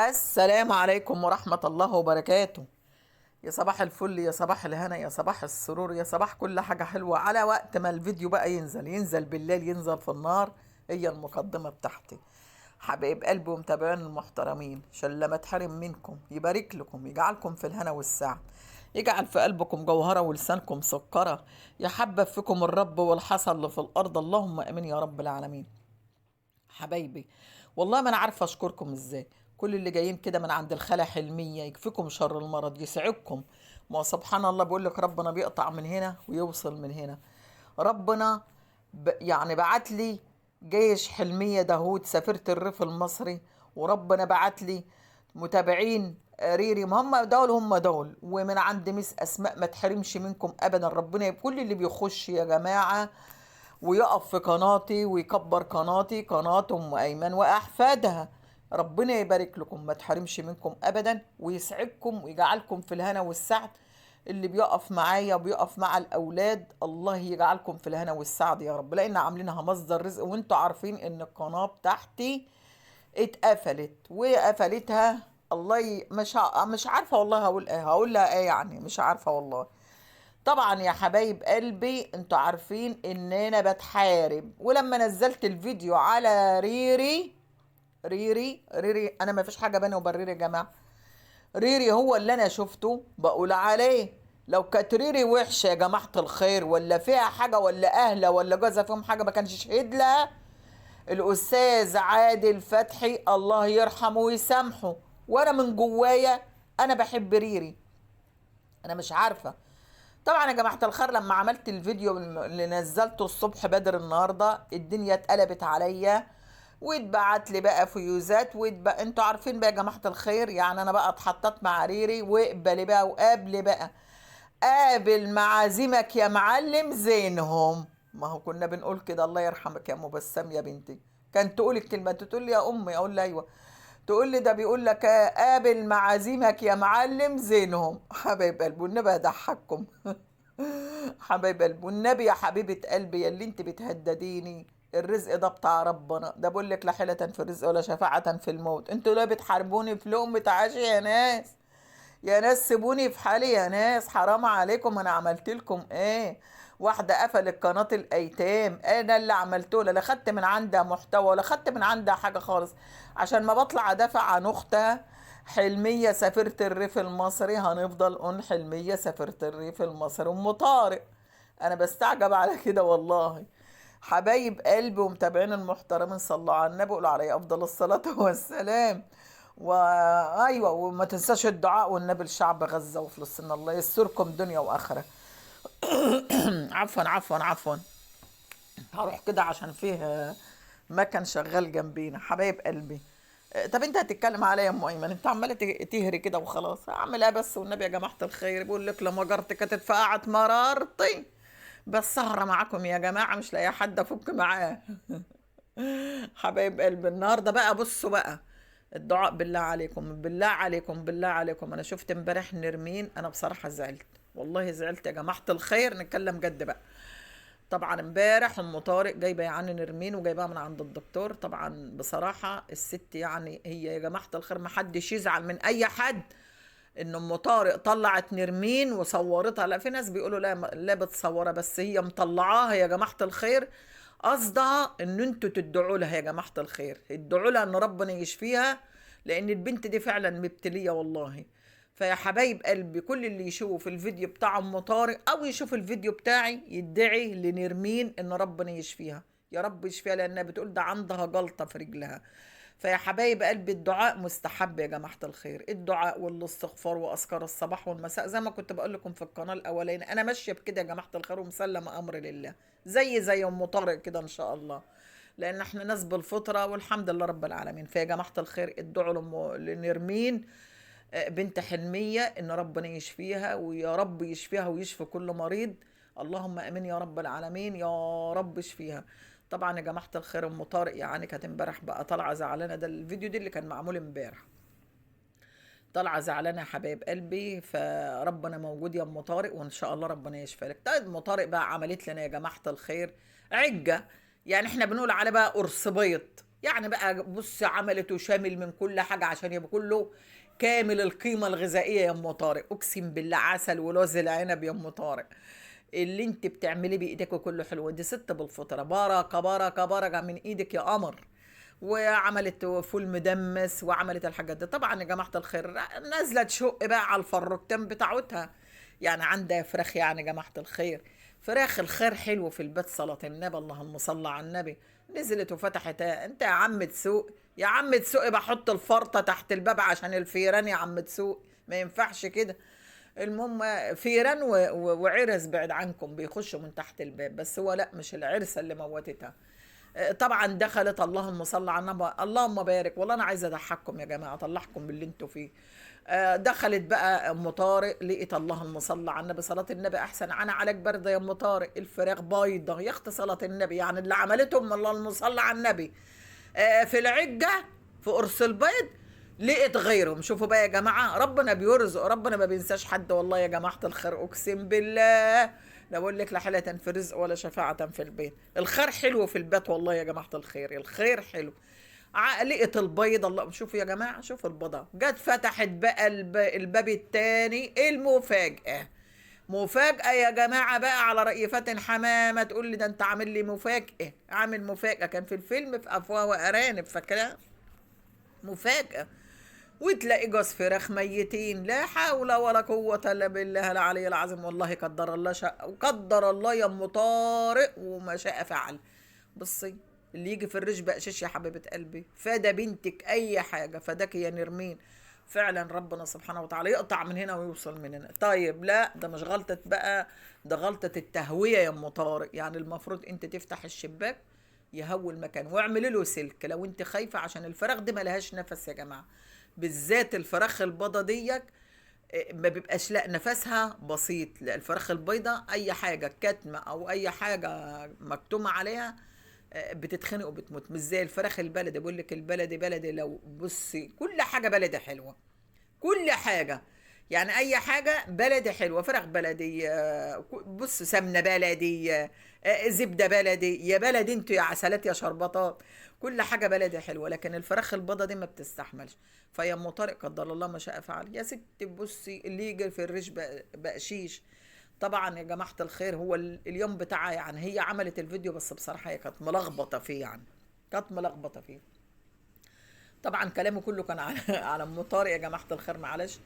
السلام عليكم ورحمة الله وبركاته. يا صباح الفل، يا صباح الهنا، يا صباح السرور، يا صباح كل حاجة حلوة. على وقت ما الفيديو بقى ينزل، ينزل بالليل، ينزل في النار. هي المقدمة بتاعتي. حبايب قلبي ومتابعين المحترمين، عشان لما اتحرم منكم يبارك لكم، يجعلكم في الهنا والسعد، يجعل في قلبكم جوهرة ولسانكم سكرة، يحبب فيكم الرب والحصى اللي في الأرض. اللهم آمين يا رب العالمين. حبايبي والله ما أنا عارفة أشكركم إزاي. كل اللي جايين كده من عند الخالة حلمية يكفيكم شر المرض، يسعدكم. ما سبحان الله، بيقول لك ربنا بيقطع من هنا ويوصل من هنا. ربنا يعني بعت لي جيش حلمية داهود، سافرت الريف المصري، وربنا بعت لي متابعين ريري، ما هم دول هم دول. ومن عند مس أسماء ما تحرمش منكم أبدا. ربنا كل اللي بيخش يا جماعة ويقف في قناتي ويكبر قناتي، قناة أم أيمن وأحفادها، ربنا يبارك لكم، ما تحرمش منكم أبدا، ويسعدكم ويجعلكم في الهنا والسعد. اللي بيقف معايا وبيقف مع الأولاد، الله يجعلكم في الهنا والسعد يا رب، لأن عاملينها مصدر رزق. وانتوا عارفين إن القناة بتاعتي اتقفلت، وقفلتها الله مش عارفة والله هقول ايه، هقول لها ايه يعني، مش عارفة والله. طبعا يا حبايب قلبي انتوا عارفين ان انا بتحارب، ولما نزلت الفيديو على ريري ريري ريري، انا ما فيش حاجة بيني وبين ريري يا جماعة. ريري هو اللي انا شفته بقول عليه. لو كانت ريري وحشة يا جماعة الخير، ولا فيها حاجة، ولا اهلها ولا جوزها فيهم حاجة، ما كانش شهد لها الاستاذ عادل فتحي الله يرحمه ويسامحه. وانا من جوايا انا بحب ريري، انا مش عارفه. طبعا يا جماعة الخير لما عملت الفيديو اللي نزلته الصبح بدر النهارده، الدنيا اتقلبت عليا، واتبعت لي بقى فيوزات، واتبقى انتوا عارفين بقى يا جماعة الخير، يعني انا بقى اتحطت مع ريري، واقبلي بقى وقابلي بقى، قابل معازيمك يا معلم زينهم. ما هو كنا بنقول كده، الله يرحمك يا ام بسام يا بنتي، كان تقول الكلمة، تقول لي يا امي، اقول لها ايوه، تقول لي ده بيقول لك قابل معازيمك يا معلم زينهم. حبايب قلبي والنبي هضحككم. حبايب قلبي والنبي يا حبيبه قلبي يا اللي انت بتهدديني، الرزق ده بتاع ربنا، ده بقول لك لا حيلة في الرزق ولا شفاعة في الموت. انتوا ليه بتحاربوني في لقمة عيش يا ناس؟ يا ناس سيبوني في حالي يا ناس، حرام عليكم، انا عملت لكم ايه؟ واحدة قفلت قناة الايتام، انا اللي عملته لها، لا خدت من عندها محتوى ولا خدت من عندها حاجة خالص، عشان ما بطلع ادافع عن اختها حلمية سافرت الريف المصري. هنفضل قول حلمية سافرت الريف المصري ام طارق، انا بستعجب على كده والله. حبايب قلبي ومتابعين المحترمين، صلوا على النبي وقولوا عليه افضل الصلاة والسلام. وايوة، وما تنساش الدعاء والنبي لشعب غزة وفلسطين، الله يستركم دنيا واخره. عفوا عفوا عفوا، هروح كده عشان فيه مكان شغال جنبينا. حبايب قلبي، طب انت هتتكلم عليا يا ام ايمن، انت عماله تهري كده وخلاص، اعمل ايه بس والنبي يا جماعة الخير؟ بيقول لك لما جرتك اتفقعت مرارتي، بس سهره معاكم يا جماعة، مش لاقيه حد افك معاه. حبايب قلبي النهارده بقى بصوا بقى الدعاء، بالله عليكم بالله عليكم بالله عليكم. انا شفت امبارح نرمين، انا بصراحة زعلت والله، زعلت يا جماعة الخير، نتكلم جد بقى. طبعا امبارح ام طارق جايبه يعني نرمين وجايباها من عند الدكتور. طبعا بصراحة الست يعني هي يا جماعة الخير ما حدش يزعل من اي حد ان ام طارق طلعت نرمين وصورتها. لا في ناس بيقولوا لا لا بتصورها، بس هي مطلعاها يا جماعة الخير، قصدها ان انتوا تدعوا لها يا جماعة الخير، ادعوا لها ان ربنا يشفيها، لان البنت دي فعلا مبتليه والله. فيا حبايب قلبي كل اللي يشوف الفيديو بتاع ام طارق او يشوف الفيديو بتاعي يدعي لنرمين ان ربنا يشفيها، يا رب يشفيها، لانها بتقول ده عندها جلطة في رجلها. فيا حبايب قلبي الدعاء مستحب يا جماعة الخير، الدعاء والاستغفار واذكار الصباح والمساء، زي ما كنت بقول لكم في القناة الاولانية، انا ماشية بكده يا جماعة الخير ومسلمة امر لله، زي ام طارق كده ان شاء الله، لان احنا ناس بالفطرة والحمد لله رب العالمين. فيا جماعة الخير ادعوا لنرمين بنت حلميه ان ربنا يشفيها، ويا رب يشفيها ويشفي كل مريض، اللهم امين يا رب العالمين، يا رب اشفيها. طبعا يا جماعة الخير ام طارق يعني كانت امبارح بقى طالعه زعلانة، ده الفيديو دي اللي كان معمول امبارح، طالعه زعلانة يا حبايب قلبي، فربنا موجود يا ام طارق وان شاء الله ربنا يشفي لك. طيب ام طارق بقى عملت لنا يا جماعة الخير عجة، يعني احنا بنقول على بقى قرص بيض، يعني بقى بص عملته شامل من كل حاجة عشان يبقى كله كامل القيمة الغذائية يا ام طارق. اقسم بالله عسل ولوز العنب يا ام طارق، اللي انت بتعمليه بايدك وكله حلو. دي ست بالفطرة، بركة بركة بركة من ايدك يا قمر. وعملت فول مدمس وعملت الحاجات دي. طبعا يا جماعة الخير نازله تشق بقى على الفروكتين بتاعتها، يعني عندها فراخ، يعني جماعة الخير فراخ الخير حلو في البيت، صلاة النبي اللهم صل على النبي. نزلت وفتحت، انت يا عم تسوق يا عم تسوق، بحط الفرطه تحت الباب عشان الفيران يا عم تسوق، ما ينفعش كده. المهم فيران وعرس بعد عنكم بيخشوا من تحت الباب، بس هو لا مش العرسه اللي موتتها. طبعا دخلت اللهم صل على النبي اللهم بارك. والله انا عايزه اضحككم يا جماعة، اطلعكم باللي انتوا فيه. دخلت بقى ام طارق، لقيت اللهم صل على النبي صلاة النبي احسن انا عليك باردة يا ام طارق، الفراخ بيضة يا اختي صلاة النبي، يعني اللي عملتهم اللهم صل على النبي. في العجه في قرص البيض لقيت غيرهم. شوفوا بقى يا جماعة ربنا بيرزق، ربنا ما بينساش حد والله يا جماعة الخير، اقسم بالله. لا بقول لك لا حلة في رزق ولا شفاعة في البيت، الخير حلو في البيت والله يا جماعة الخير، الخير حلو. لقيت البيضة، الله شوفوا يا جماعة، شوفوا البيضة جت فتحت بقى الباب التاني. المفاجأة مفاجأة يا جماعة بقى، على رأي فاتن حمامة تقول لي ده انت عامل لي مفاجأة، عامل مفاجأة. كان في الفيلم في أفواه وأرانب، فاكرة مفاجأة. وتلاقي جوز فراخ ميتين، لا حول ولا قوة إلا بالله العلي العظيم. والله قدر الله شاء وقدر الله يا ام طارق وما شاء فعل. بصي اللي يجي في الريش بقشش يا حبيبة قلبي، فدا بنتك أي حاجة، فداك يا نرمين. فعلا ربنا سبحانه وتعالى يقطع من هنا ويوصل من هنا. طيب لا ده مش غلطة بقى، ده غلطة التهوية يا ام طارق. يعني المفروض انت تفتح الشباك يهوي المكان واعملي له سلك لو انت خايفة، عشان الفراخ دي ملهاش نفس يا جماعة، بالذات الفراخ البيضة ديك ما بيبقاش لا نفسها بسيط. لا الفراخ البيضة اي حاجة كاتمة او اي حاجة مكتومة عليها بتتخنق وبتموت، مش زي الفراخ البلدي. بقول لك البلدي بلدي، لو بصي كل حاجة بلدي حلوة، كل حاجة يعني اي حاجة بلدي حلوة، فراخ بلدي، بص سمنة بلدي، زبدة بلدي، يا بلدي انتوا يا عسلات يا شربطات، كل حاجة بلدي حلوة. لكن الفراخ البيضة دي ما بتستحملش. فيا ام طارق قدر الله ما شاء فعل يا ست. بصي اللي يجي في الريش بقشيش. طبعا يا جماعة الخير هو اليوم بتاعها، يعني هي عملت الفيديو بس بصراحة هي كانت ملخبطة فيه، يعني كانت ملخبطة فيه. طبعا كلامه كله كان على ام طارق يا جماعة الخير، معلش.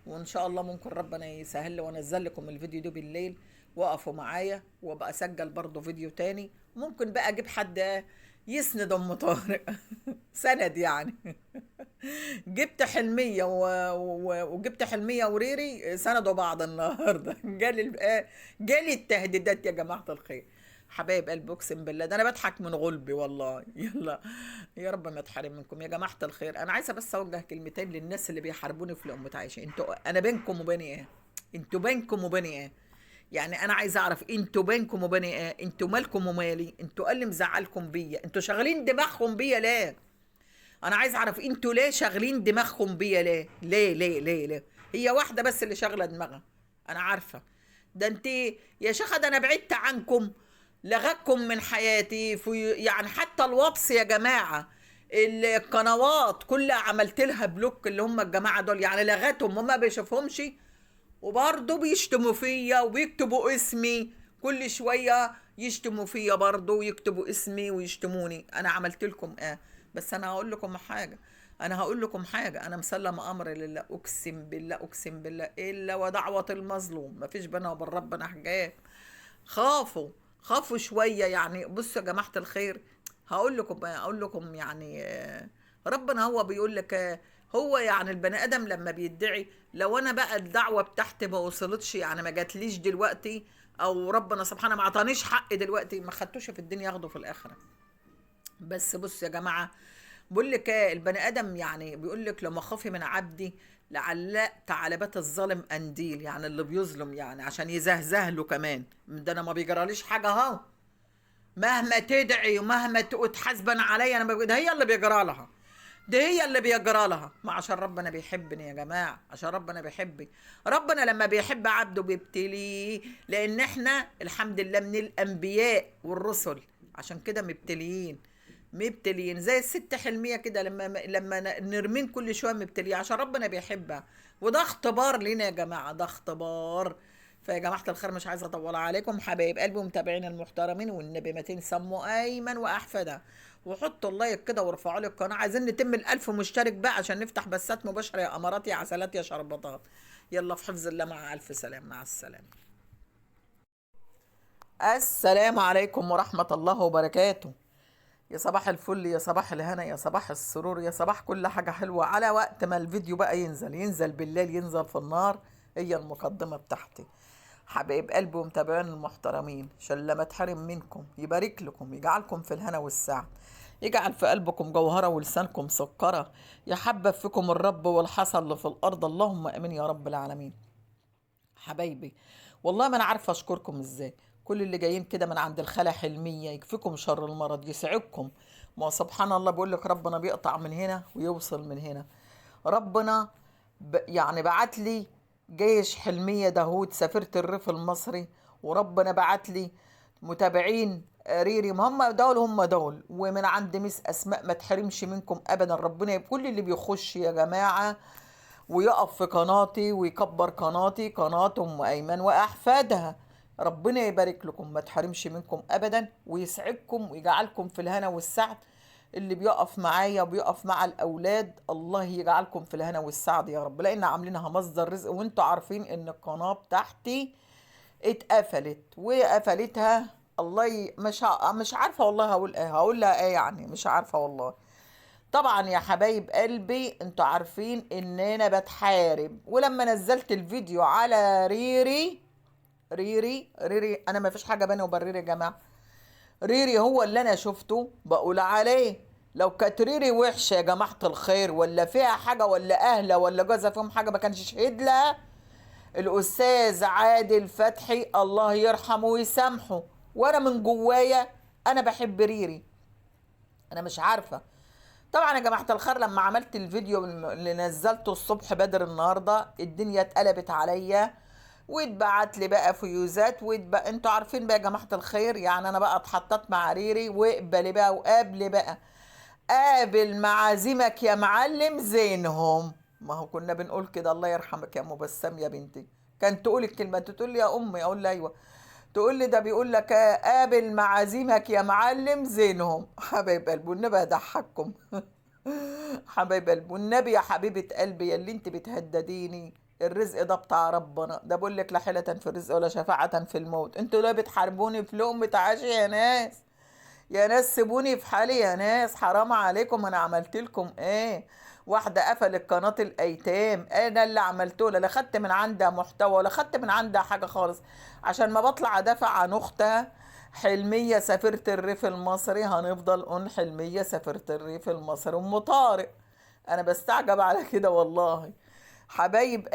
وان شاء الله ممكن ربنا يسهل لي وانزل لكم الفيديو ده بالليل، وقفوا معايا وابقى اسجل برضو فيديو تاني. ممكن بقى اجيب حد يسند ام طارق سند يعني. جبت حلمية وجبت حلمية وريري سندوا بعض النهارده. جالي التهديدات يا جماعة الخير حبايب قلبي، اقسم بالله ده انا بضحك من غلبي والله. يلا يا رب ما اتحرم منكم يا جماعة الخير. انا عايزه بس اوجه كلمتين للناس اللي بيحاربوني في لقمة عيشي. انتوا انا بينكم وبين ايه؟ انتوا بينكم وبين ايه؟ يعني انا عايزه اعرف انتوا بينكم وبين ايه؟ انتوا مالكم ومالي؟ انتوا ايه اللي مزعلكم بيا؟ انتوا شغالين دماغكم بيا ليه؟ انا عايزه اعرف انتوا ليه شغالين دماغكم بيا ليه؟ ليه ليه ليه ليه؟ هي واحدة بس اللي شغله دماغها، انا عارفه. ده انت يا شيخه ده انا بعدت عنكم، لغتكم من حياتي في يعني حتى الواتس يا جماعة، القنوات كلها عملت لها block، اللي هم الجماعة دول يعني لغتهم وما بيشوفهمش، وبرضه بيشتموا فيا وبيكتبوا اسمي كل شوية، يشتموا فيا برضه ويكتبوا اسمي ويشتموني. انا عملت لكم ايه؟ بس انا هقول لكم حاجة، انا هقول لكم حاجة، انا مسلم امر لله، اقسم بالله اقسم بالله الا ودعوة المظلوم مفيش بينها وبين ربنا حجاب. خافوا خافوا شوية يعني. بصوا يا جماعة الخير هقول لكم، اقول لكم يعني ربنا هو بيقول لك، هو يعني البني ادم لما بيدعي، لو انا بقى الدعوة بتاعتي ما وصلتش يعني ما جاتليش دلوقتي، او ربنا سبحانه ما عطانيش حق دلوقتي، ما خدتوش في الدنيا ياخده في الاخرة. بس بصوا يا جماعة بقول لك البني ادم يعني بيقول لك لما خافي من عبدي لعلقت على بيت الظالم قنديل، يعني اللي بيظلم يعني عشان يزهزه له كمان. ده انا ما بيجراليش حاجة اهو، مهما تدعي ومهما تحاسبن عليا انا ده هي اللي بيجرى لها، ده هي اللي بيجرى لها. ما عشان ربنا بيحبني يا جماعة، عشان ربنا بيحبني. ربنا لما بيحب عبده بيبتليه، لان احنا الحمد لله من الانبياء والرسل، عشان كده مبتليين. مبتليين زي الست حلمية كده، لما نرمين كل شوية مبتلية عشان ربنا بيحبها. وده اختبار لنا يا جماعة، ده اختبار. فيا جماعة الخير مش عايزة أطول عليكم حبايب قلبي ومتابعين المحترمين، والنبي ما تنسى أم أيمن وأحفادها، وحطوا ال like كده وارفعوا لي القناة. عايزين نتم 1000 مشترك بقى عشان نفتح بثات مباشرة يا قمرات يا عسلات يا شربطات. يلا في حفظ الله، مع ألف سلامة، مع السلامة. السلام عليكم ورحمة الله وبركاته. يا صباح الفل، يا صباح الهنا، يا صباح السرور، يا صباح كل حاجة حلوة على وقت ما الفيديو بقى ينزل، ينزل بالليل، ينزل في النار. هي المقدمة بتاعتي حبايب قلبي ومتابعين المحترمين، عشان لما اتحرم منكم يبارك لكم، يجعلكم في الهنا والسعد، يجعل في قلبكم جوهرة ولسانكم سكرة، يحبب فيكم الرب والحصى اللي في الأرض. اللهم آمين يا رب العالمين. حبايبي والله ما أنا عارفة أشكركم إزاي، كل اللي جايين كده من عند الخالة حلمية يكفيكم شر المرض، يسعدكم. ما سبحان الله بقول لك ربنا بيقطع من هنا ويوصل من هنا. ربنا يعني بعت لي جيش حلمية داهود، سافرت الريف المصري، وربنا بعت لي متابعين ريري، ما هم دول هم دول، ومن عند ميس أسماء ما تحرمش منكم أبدا. ربنا كل اللي بيخش يا جماعة ويقف في قناتي ويكبر قناتي، قناة أم أيمن وأحفادها، ربنا يبارك لكم، ما تحرمش منكم أبدا، ويسعدكم ويجعلكم في الهنا والسعد. اللي بيقف معايا وبيقف مع الأولاد الله يجعلكم في الهنا والسعد يا رب، لأن عاملينها مصدر رزق. وانتوا عارفين إن القناة بتاعتي اتقفلت، وقفلتها الله مش عارفة والله هقول ايه، هقول لها ايه يعني، مش عارفة والله. طبعا يا حبايب قلبي انتوا عارفين ان انا بتحارب، ولما نزلت الفيديو على ريري ريري ريري، انا ما فيش حاجة بيني وبين ريري يا جماعة، ريري هو اللي انا شفته بقول عليه. لو كانت ريري وحشة يا جماعة الخير، ولا فيها حاجة، ولا اهلها ولا جوزها فيهم حاجة، ما كانش شهد لها الاستاذ عادل فتحي الله يرحمه ويسامحه. وانا من جوايا انا بحب ريري، انا مش عارفه. طبعا يا جماعة الخير لما عملت الفيديو اللي نزلته الصبح بدر النهارده، الدنيا اتقلبت عليا، واتبعت لي بقى فيوزات، واتبقى انتوا عارفين بقى يا جماعة الخير، يعني انا بقى اتحطت مع ريري، واقبلي بقى وقابلي بقى، قابل معازيمك يا معلم زينهم. ما هو كنا بنقول كده، الله يرحمك يا ام بسام يا بنتي، كان تقول الكلمة، تقول لي يا امي، اقول لها ايوه، تقول لي ده بيقول لك قابل معازيمك يا معلم زينهم. حبايب قلبي والنبي هضحككم. حبايب قلبي والنبي يا حبيبه قلبي يا اللي انت بتهدديني، الرزق ده بتاع ربنا، ده بقول لك لا حيلة في الرزق ولا شفاعة في الموت. انتوا ليه بتحاربوني في لقمة عيش يا ناس؟ يا ناس سيبوني في حالي يا ناس، حرام عليكم، انا عملت لكم ايه؟ واحدة قفلت قناة الايتام، انا اللي عملته لها، لا خدت من عندها محتوى ولا خدت من عندها حاجة خالص، عشان ما بطلع ادافع عن اختها حلمية سافرت الريف المصري. هنفضل قول حلمية سافرت الريف المصري ام طارق، انا بستعجب على كده والله حبايب.